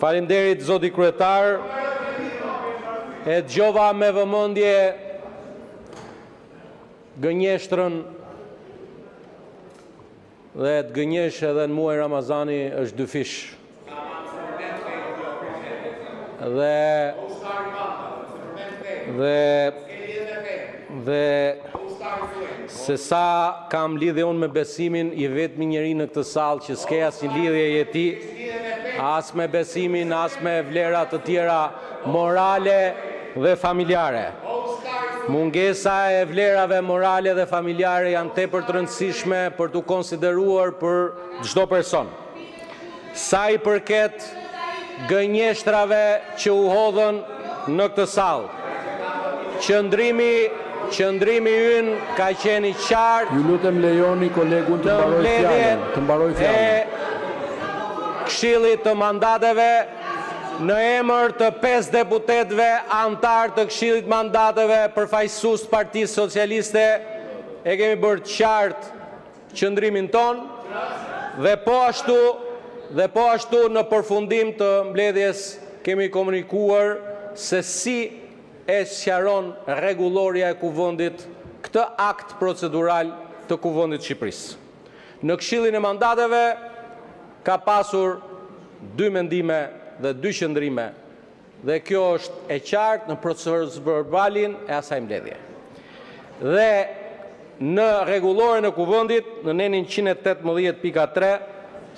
Faleminderit, zoti Kryetar! E dëgjova me vëmendje gënjeshtrën dhe të gënjesh edhe në muaj Ramazani është dyfish. Dhe dhe dhe se sa kam lidhje unë me besimin, i vetmi njeri në këtë sallë që s'ke asnjë lidhje je ti, as me besimin, as me vlera të tjera morale dhe familjare. Mungesa e vlerave morale dhe familjare janë tepër të rëndësishme për t'u konsideruar për çdo person. Sa i përket gënjeshtrave që u hodhën në këtë sallë, qëndrimi qëndrimi ynë ka qenë i qartë. Ju lutem, lejoni kolegun të mbarojë fjalën, të mbarojë fjalën. E Këshillit të Mandateve në emër të 5 deputetëve anëtarë të Këshillit të Mandateve, përfaqësues të Partisë Socialiste, e kemi bërë të qartë qëndrimin tonë dhe po ashtu dhe po ashtu në përfundim të mbledhjes kemi komunikuar se si e sqaron rregullorja e Kuvendit këtë akt procedural të Kuvendit të Shqipërisë. Në Këshillin e Mandateve ka pasur dy mendime dhe dy qëndrime dhe kjo është e qartë në procesverbalin e asaj mbledhjeje. Dhe në rregulloren e Kuvendit, në nenin 118 pika 3,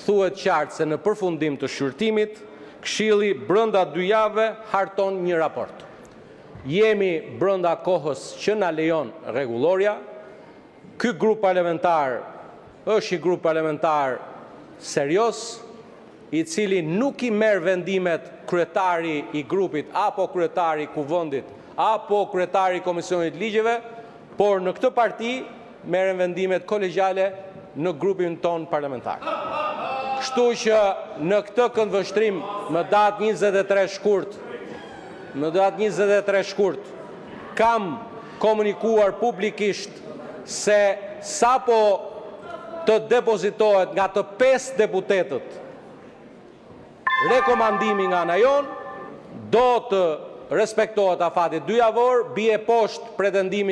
thuhet qartë se në përfundim të shqyrtimit, Këshilli brenda dy javëve harton një raport. Jemi brenda kohës që na lejon rregullorja. Ky grup parlamentar është një grup parlamentar serioz, i cili nuk i merr vendimet kryetari i grupit apo kryetari i Kuvendit apo kryetari i Komisionit të Ligjeve, por në këtë parti merren vendimet kolegjiale në grupin tonë parlamentar. Kështu që në këtë këndvështrim, më datë 23 shkurt, më datë 23 shkurt kam komunikuar publikisht se sapo të depozitohet nga të pesë deputetët rekomandimi nga ana jonë, do të respektohet afati dyjavor, bie poshtë pretendimi.